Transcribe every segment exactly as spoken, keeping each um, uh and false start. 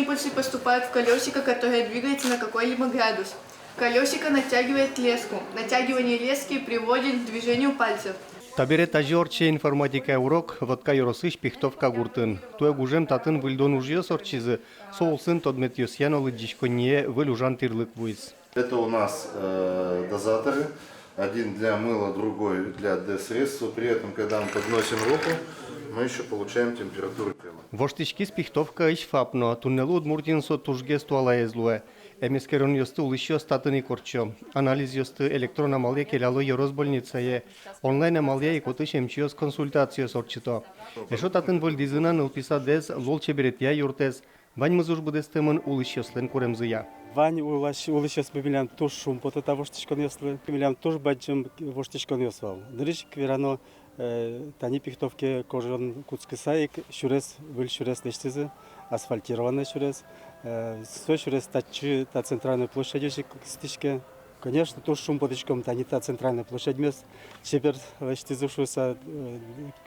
Импульсы поступают в колёсико, которое двигается на какой-либо градус. Колёсико натягивает леску. Натягивание лески приводит к движению пальцев. Табере тазьы ортче информатикая урок Вотка ёросысь Пихтовка гуртын. Туэ гужем татын выльдон ужъёс ортчизы, со улсын тодметъёсъя но лыдӟиськонние выль ужан тӥрлык вуиз. Это у нас, э, дозаторы. Один для мыла, другой для Д-средства. При этом, когда мы подносим руку, мы ещё получаем температуру тела. Воштӥськиз Пихтовкаысь ФАП но. Туннэлы Удмуртиын со тужгес туалаез луэ. Эмэскеронъёсты улӥсьёс татын ик ортчо. Анализъёсты электрон амалъя келяло ёрос больницае. Онлайн амалъя ик отысь эмчиос консультациос ортчыто. Эшшо татын выльдӥзы на нылпи садэз, лулчеберетъя юртэз. Ваньмыз уж быдэстэмын улӥсьёслэн куремзыя. Вань улӥсь-, улӥсьёсмы милям туж шумпотэ та воштӥськонъёслы. Милям туж бадӟым воштӥськонъёс вал. Нырысь ик верано, э, тани Пихтовке кожон кутскыса ик сюрес, выль сюрес лэсьтӥзы, асфальтированный сюрес. Э, со сюрес татчы, та центральной площадьысь ик кыстӥське. Конечно, туж шумпотӥськом, тани та центральной площадьмес чебер лэсьтӥзы шуыса, э,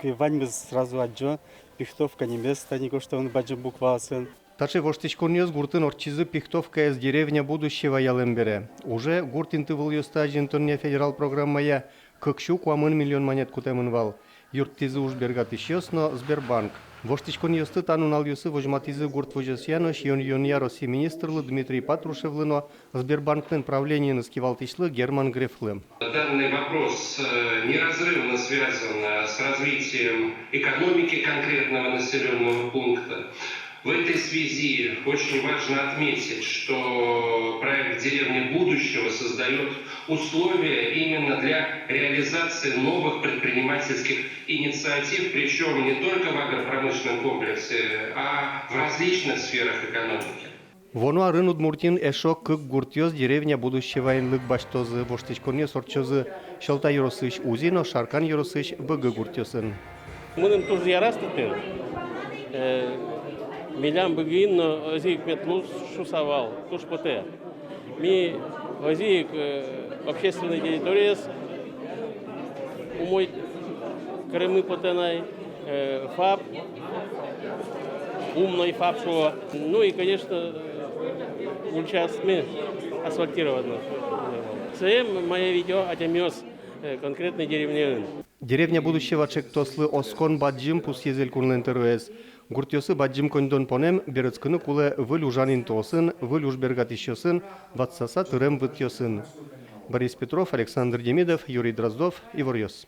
к-, ваньмыз сразу адӟо, Пихтовка нимез тани гожтэмын бадӟым букваосын. Таӵе воштӥськонъёс гуртын ортчизы Пихтовкаез «Деревня будущего» ялэм бере. Уже гурт интывылъёсты азинтонъя федерал программая кык сю куамын миллион манет кутэмын вал. Юрттӥзы уж бергатӥсьёс но Сбербанк. Воштӥськонъёсты та нуналъёсы возьматӥзы гурт возёсъя но сиён-юонъя Россия министрлы Дмитрий Патрушевлы но Сбербанклэн правлениеныз кивалтӥсьлы Герман Грефлы. Данный вопрос, э, неразрывно связан, э, с развитием экономики конкретного населённого пункта. В этой связи очень важно отметить, что проект «Деревня будущего» создаёт условия именно для реализации новых предпринимательских инициатив, причём не только в агропромышленном комплексе, а в различных сферах экономики. Вуоно арын Удмуртиын эшшо кык гуртъёс «Деревня будущего» инлык басьтозы. Воштӥськонъёс ортчозы Сьӧлта ёросысь Узи но Шаркан ёросысь Быгы гуртъёсын. Мыным туж яраз татын. Э, милям Быгыын но озьы ик мед луоз шуса вал, туж потэ. Ми озьы ик, э, общественной территориез умой кареммы потэ на, э, ФАП, умной ФАП шуо. Ну и, конечно, ульчаосмы асфальтировать но. Сое мае витё адямиос, э, конкретной деревняын. «Деревня будущего» чектослы оскон бадӟым, пусйиз элькунлэн тӧроез. Гуртъёсы бадӟым коньдон понэм, берытскыны кулэ выль ужан интыосын, выль уж бергатӥсьёсын, ватсаса тырем вытъёсын. Борис Петров, Александр Демидов, Юрий Дроздов, «Иворъёс».